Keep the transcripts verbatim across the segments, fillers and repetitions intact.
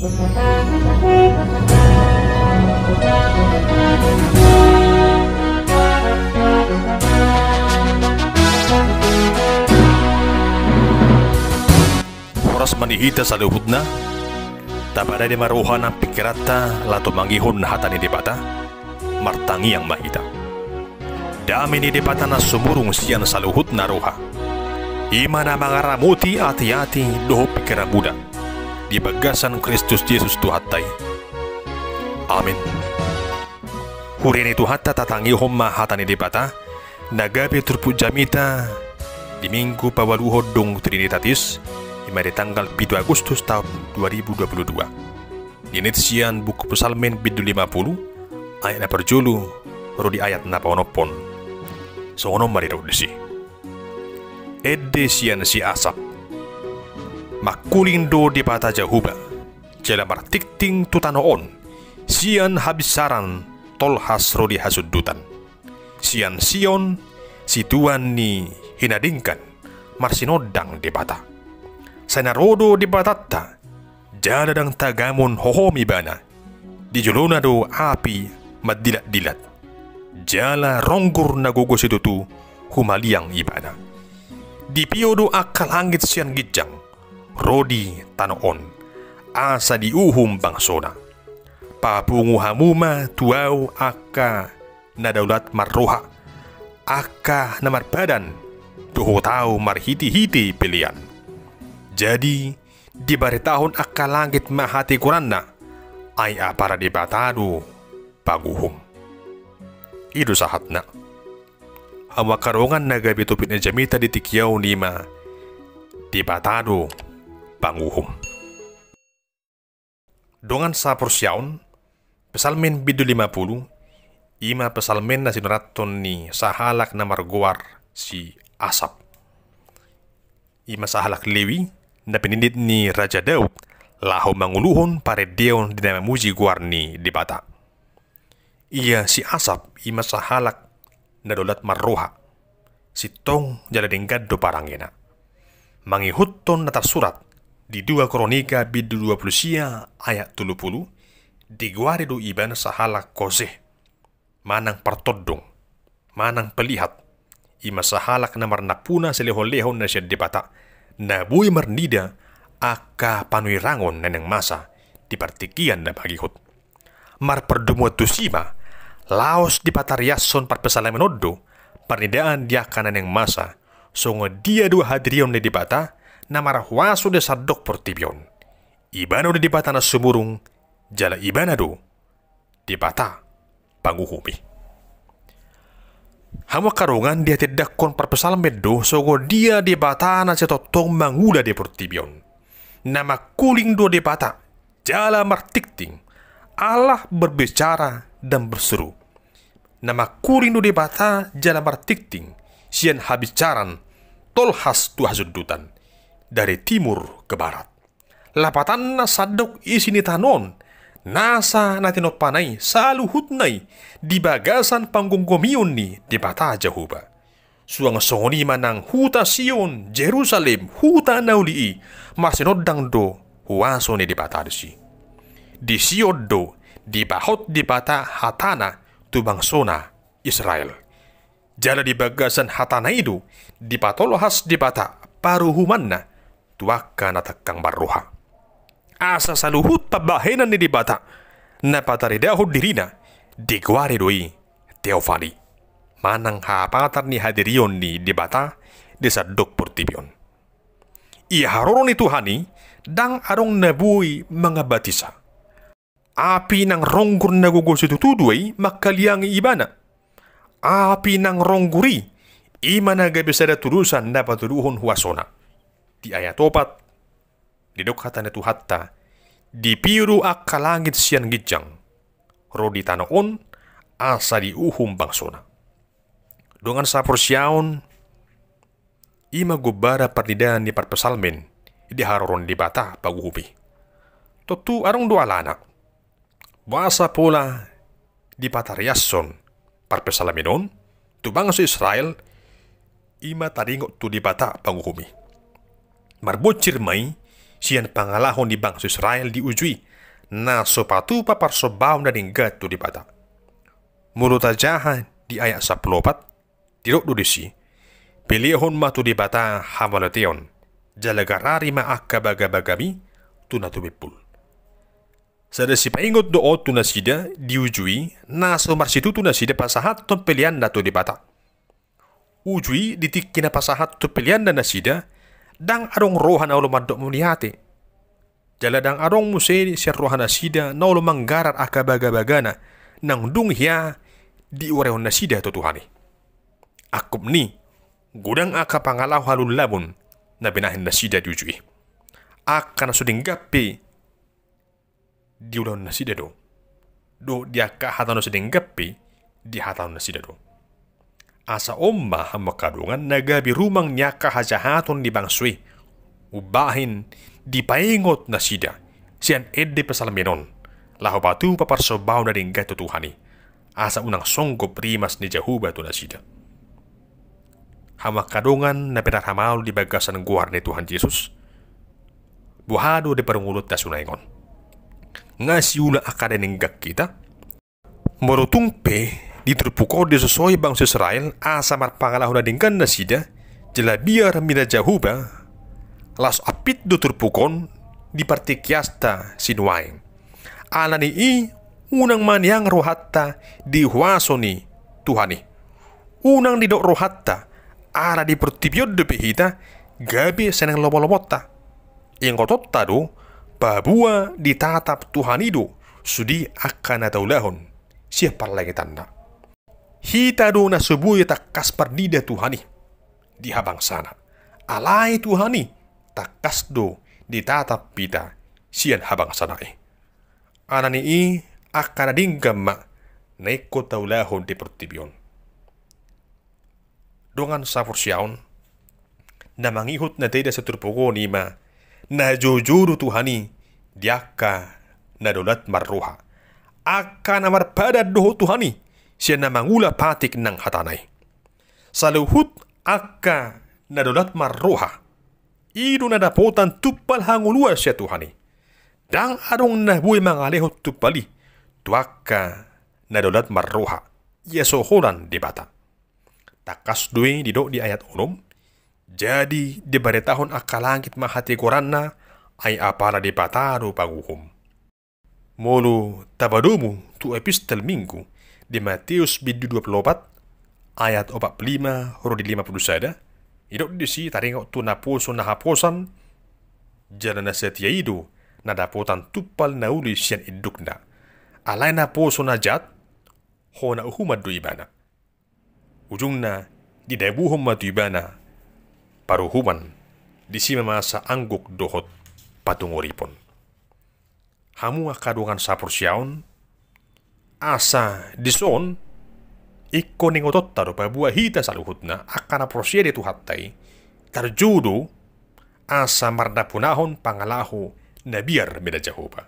Horas ma di hita saluhutna. Tapadadi ma roha nang pingkiranta laho tumangihon hata ni Debata. Martangiang ma hita. Dame ni Debata na sumurung sian saluhutna roha, i ma na mangaramoti ateate dohot pingkiranmuna di bagasan Kristus Jesus Tuhanta i. Amin. Huria ni Tuhanta, tatangihon ma hata ni Debata na gabe turpuk jamita di Minggu paualuhon dung Trinitatis, i ma di tanggal pitu Agustus taon dua ribu dua puluh dua. Nian sian buku Psalmen bindu lima puluh, ayat na parjolo ro di ayat na paonomhon. Songon on ma didok disi. Ende sian si Asap. Mangkuling do Debata Jahowa, jala martingting tu tano on, sian habinsaran tolhas ro di hasundutan. Sian Sion, situan ni hinadingkan, marsinondang Debata. Sai na ro do Debatanta, jala ndang tagamon hohom ibana. Di jolona do api mandilatdilat, jala ronggur na gogo situtu humaliang ibana. Dipio do angka langit sian ginjang ro di tano on, asa diuhum bangsona. Papungu hamu ma tu ahu angka na daulat marroha, angka na marpadan dohot ahu marhitehite pelean. Jadi dibaritahon angka langit ma hatigoranna, ai apala Debata do panguhum. I do sahatna. Hamu angka dongan, na gabe topik ni jamita di tingki on i ma Debata do panguhum. Dongan saporseaon, Psalmen bindu lima puluh, i ma psalmen na sinurathon ni sahalak na margoar si Asap. I ma sahalak Lewi, na pinindit ni Raja Daud, laho manguluhon parendeon di na mamuji goar ni Debata. Ia si Asap, i ma sahalak na daulat marroha, sintong jala denggan do parangena. Mangihuthon na tarsurat di dua Kronika bindu dua puluh sia ayat tolu pulu, digoari do ibana sahalak koseh, manang partondong, manang pelihat, i ma sahalak na marnampuna silehonlehon na sian Debata, na boi marnida angka panuirangon na naeng masa di partingkian na mangihut. Marpardomuan tusi ma, laos dipatariashon parpsalmen on do parnidaan di angka na naeng masa, songon dia do hadirion ni Debata na marhuaso di sandok portibi on. Ibana do Debata na sumurung, jala ibana do Debata panguhum i. Hamu angka dongan, dihatindangkon parpsalmen do songon dia Debata na sitongtong mangula di portibi on. Na mangkuling do Debata, jala martingting, Allah berbicara dan berseru. Na mangkuling do Debata jala martingting, sian habinsaran tolhas tu hasundutan, dari timur ke barat. Lapatanna sandok isi ni tano on, nasa na tinompana i, saluhutna i di bagasan panggomgomion ni Debata Jahowa. Suang songon i ma nang huta Sion, Jerusalem, huta na uli i, marsinondang do huaso ni Debata disi. Di Sion do dipahot Debata hatana tu bangsona Israel. Jala di bagasan hatana i do dipatolhas Debata paruhumanna tu angka na tangkang marroha. Asa saluhut pambahenan ni Debata na pataridahon dirina digoari do i teofani, manang hapatar ni hadirion ni Debata di sandok portibi on. Ia haroro ni Tuhan i ndang adong na boi mangambatisa. Api nang ronggur na gogo situtu do i manghaliangi ibana. Api nang ronggur i, i ma na gabe sada tudosan na patuduhon huasona. Di ayat opat, didok hata ni Tuhanta, dipio do angka langit sian ginjang ro di tano on, asa diuhum bangsona. Dongan saporseaon, i ma gombaran parnidaan ni parpsalmen di haroro ni Debata panguhum i. Tontu adong do alana. Boasa pola dipatariashon parpsalmen on tu bangso Israel, i ma taringot tu Debata panguhum i. Marbonsir ma i sian pangalaho ni bangso Israel di uju i, na so patupa parsombaon na denggan tu Debata. Molo tajaha di ayat sampulu opat, didok do disi: Pelehon ma tu Debata hamauliateon, jala garari ma angka bagabagami tu na tumimbul. Sada sipaingot do on tu nasida di uju i, na so marsitutu nasida pasahathon peleanna tu Debata. Uju i di tingki na pasahathon peleanna nasida, ndang adong roha na olo mandok mauliate. Jala ndang adong muse sian roha nasida na olo manggarar angka bagabagana naung dung hea diurehon nasida tu Tuhan i. Angkup ni, godang angka pangalaho halulamon na binahen nasida di uju i. Angka na so denggan pe diulahon nasida do, dohot di angka hata na so denggan pe dihatahon nasida do. Asa on ma, hamu angka dongan, na gabe rumang ni angka hajahaton ni bangso i, umbahen dipaingot nasida sian ende psalmen on, laho patupa parsombaon na denggan tu Tuhan i, asa unang songgop rimas ni Jahowa tu nasida. Hamu angka dongan na pinarhamaol di bagasan goar ni Tuhan Jesus, boha do diparngoluhon hita sunaeng on? Nga siula angka na denggan hita? Molo tung pe di turpuk on disosoi bangso Israel asa marpangalaho na denggan nasida, jala biar mida Jahowa, laos ampit do turpuk on di partingkianta sinuaeng. Ala ni i, unang ma niang rohanta di huaso ni Tuhan i. Unang didok rohanta, ala di portibi on dope hita gabe sian na lomolomonta. Ingotonta do, paboa ditatap Tuhan i do sude angka na taulahon sian parlangetanna. Hita do na so boi tangkas marnida Tuhan i di habangsana. Alai Tuhan i tangkas do ditatap hita sian habangsana i. Ala ni i, angka na denggan ma na ingkon taulahon di portibi on. Dongan saporseaon, na mangihut na taida sian turpuk on i ma, na joujou do Tuhan i di angka na daulat marroha. Angka na marpadan dohot Tuhan i sian na mangula patik nang hatana i. Saluhut angka na daulat marroha, i do na dapotan tumpal hangoluan sian Tuhan i. Ndang adong na boi mangalehon tumpal i tu angka na daulat marroha, ia so holan Debata. Tangkas do i didok di ayat onom: Jadi dibaritahon angka langit ma hatigoranna, ai apala Debata do panguhum. Molo tapadomu tu epistel Minggu di Mateus bindu dua pulu opat ayat opat pulu lima ro di lima pulu sada, didok disi taringot tu naposo na haposan, jala na satia i do na dapotan tumpal na uli sian indukna. Alai naposo na jat, hona uhuman do ibana. Ujungna didabuhon ma tu ibana paruhuman, disi ma masa angguk dohot patungoripon. Hamu angka dongan saporseaon, asa dison ingkon ingotonta do paboa hita saluhutna angka na porsea di Tuhanta i tarjou do asa mardaponahon pangalaho na biar mida Jahowa.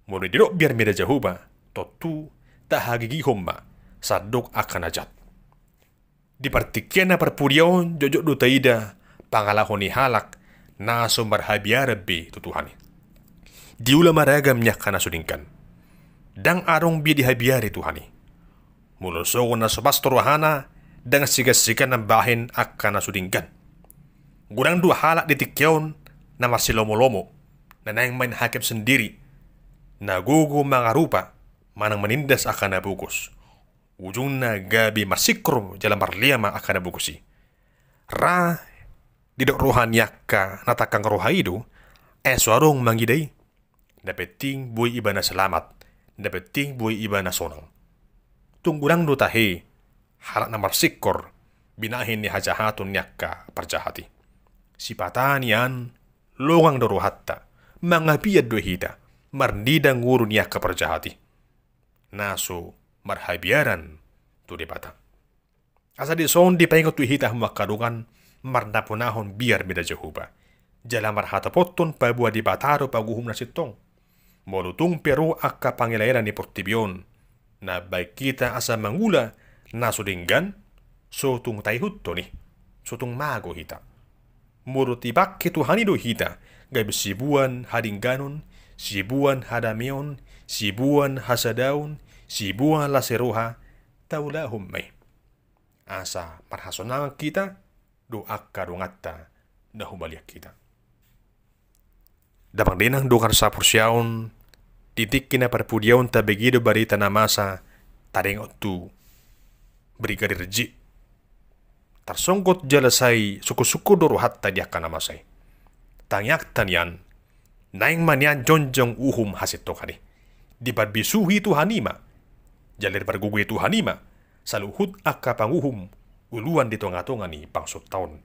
Molo didok biar mida Jahowa, tontu tahagigihon ma sandok angka na jat. Di partingkian na parpudi on jotjot do taida pangalaho ni halak na so marhabiaran be tu Tuhan i. Diula maragam ni angka na so denggan. Ndang adong be dihabiari Tuhan i. Molo songon na so pas tu rohana, ndang sigansigan mambahen angka na so denggan. Godang do halak di tingki on na marsilomolomo, na naeng main hakim sendiri, na gogo mangarupa manang manindas angka na bogos. Ujungna gabe marsingkor jala marlea ma angka na bogos i. Ra didok roha ni angka na tangkang roha i do, ai so adong mangida i. Na penting boi ibana selamat, na penting boi ibana sonang. Tung godang do tahe halak na marsingkor binahen ni hajahaton ni angka parjahat i. Sipata nian longang do rohanta, mangapian do hita marnida ngolu ni angka parjahat i na so marhabiaran tu Debata. Asa dison dipaingot tu hita hamu angka dongan mardaponahon biar mida Jahowa, jala marhatopothon paboa Debata do panguhum na sintong. Molo tung pe ro angka pangilaela ni portibi on na mambahen hita asa mangula na so denggan, so tung taihuthon i, so tung mago hita. Molo dipangke Tuhan i do hita gabe siboan hadengganon, siboan hadameon, siboan hasadaon, siboan las ni roha, taulahon ma i. Asa marhasonangan hita dohot angka donganta na humaliang hita. Damang dainang dongan sahaporseaon, di tingki na parpudi on tabege do barita na masa taringot tu Brigadir J. Tarsonggot jala sai sungkunsungkun do rohanta di angka na masa i. Tangiangta nian, naeng ma nian jongjong uhum hasintongan i. Diparbisuhi Tuhan i ma, jala dipargogoi Tuhan i ma saluhut angka panguhum uluan di tongatonga ni bangso ta on,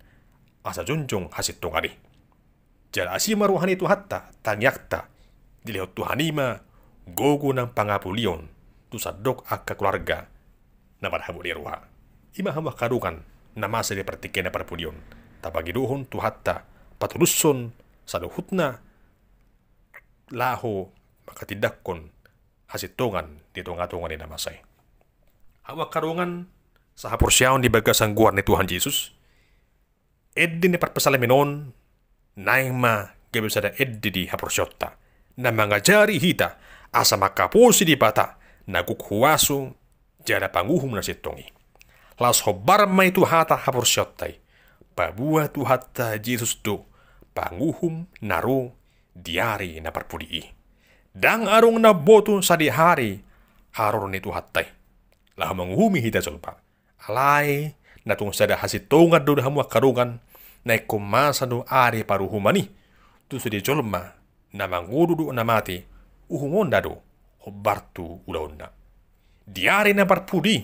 asa jongjong hasintongan i. Jala asi ma roha ni Tuhanta, tangiangta, dilehon Tuhan i ma gogo nang pangapulion tu sandok angka keluarga na marhabot ni roha. I ma hamu angka dongan na masa di partingkian na parpudi on, tapangidohon Tuhanta patulushon saluhutna laho manghatindanghon hasintongan di tongatonga ni na masa i. Hamu angka dongan sahaporseaon di bagasan goar ni Tuhan Jesus, ende ni parpsalmen on naeng ma gabe sada ende di haporseaonta, na mangajari hita asa mangkaposi Debata na gok huaso jala panguhum na sintong i. Laos hombar ma i tu hata haporseaonta i, paboa Tuhanta Jesus do panguhum na ro di ari na parpudi i. Ndang adong na umboto sadihari haroro ni Tuhanta i laho manguhumi hita jolma. Alai na tung sada hasintongan do hamu angka dongan, na ingkon masa do ari paruhuman i tu sude jolma na mangolu dohot na mate, uhumonna do hombar tu ulaonna. Di ari na parpudi,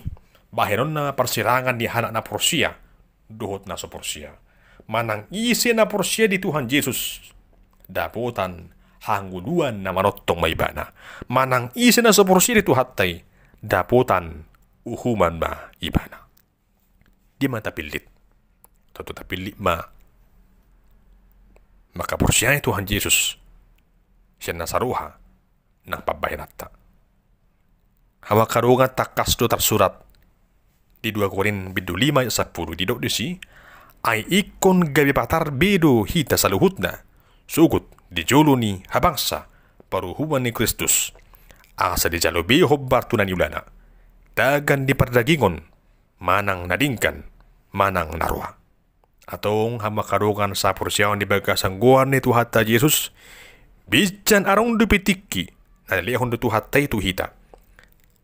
bahenonna parsirangan ni halak na porsea dohot na so porsea. Manang ise na porsea di Tuhan Jesus, dapotan hangoluan na manongtong ma ibana. Manang ise na so porsea di Tuhanta i, dapotan uhuman ma ibana. Dia ma tapillit? Tontu tapillit ma mangkaporseai Tuhan Jesus sian na saroha nang pambahenanta. Hamu angka dongan, tangkas do tarsurat di dua Korint bindu lima ayat sampulu, didok disi: Ai ingkon gabe patar be do hita saluhutna, sogot di jolo ni habangsa paruhuman ni Kristus, asa dijalo be hombar tu na niulana, tagan di pardagingon, manang na denggan, manang na roa. Antong hamu angka dongan sahaporseaon di bagasan goar ni Tuhanta Jesus, binsan adong dope tingki na nilehon do Tuhanta i tu hita.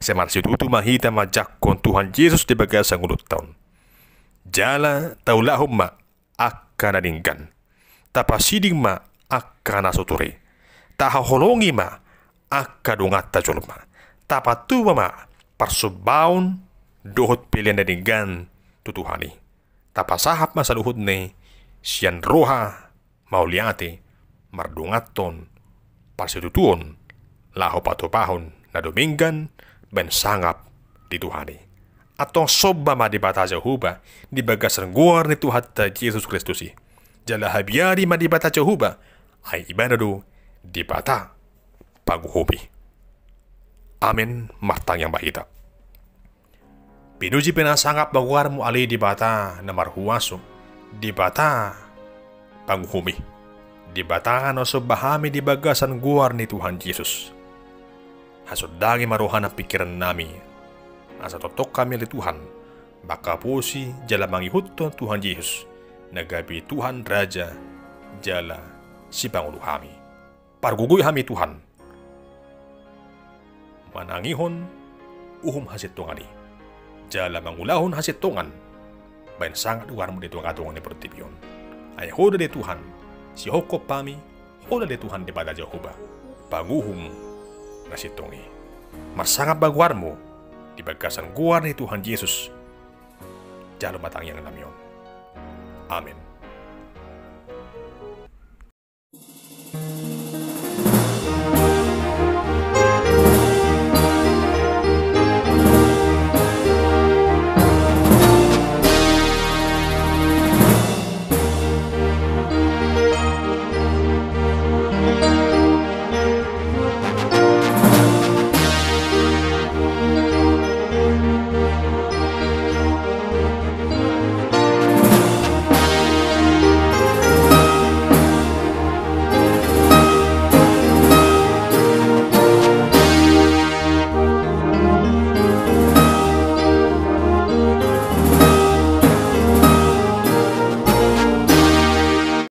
Sai marsitutu ma hita manjangkon Tuhan Jesus di bagasan ngolunta on. Jala taulahon ma angka na denggan. Tapasiding ma angka na so ture. Tahaholongi ma angka donganta jolma. Tapatupa ma parsombaon dohot pelean na denggan tu Tuhan i. Tapasahat ma saluhutna i sian roha mauliate, mardonganhon parsitutuon laho patupahon na dumenggan bahen sangap di Tuhan i. Antong somba ma Debata Jahowa di bagasan goar ni Tuhanta Jesus Kristus i. Jala habiari ma Debata Jahowa, ai Ibana do Debata panguhumi. Amen. Martangiang ma hita. Pinuji pe na sangap ma goarmu ale Debata na marhuaso, Debata panguhumi, Debata na somba hami di bagasan goar ni Tuhan Jesus. Hasondangi ma roha nang pingkirannami, asa tongtong hami ale Tuhan mangkaposi jala mangihuthon Tuhan Jesus, na gabe Tuhan, Raja jala Sipangolu hami. Pargogoi hami Tuhan manangihon uhum hasintongan i, jala mangulahon hasintongan bahen sangap goarmu di tongatonga ni portibi on. Ai Ho do ale Tuhan sihophop hami, Ho do ale Tuhan Debata Jahowa, panguhum na sintong i. Marsangap ma goarmu di bagasan goar ni Tuhan Jesus. Jalo ma tangiangnami on. Amen.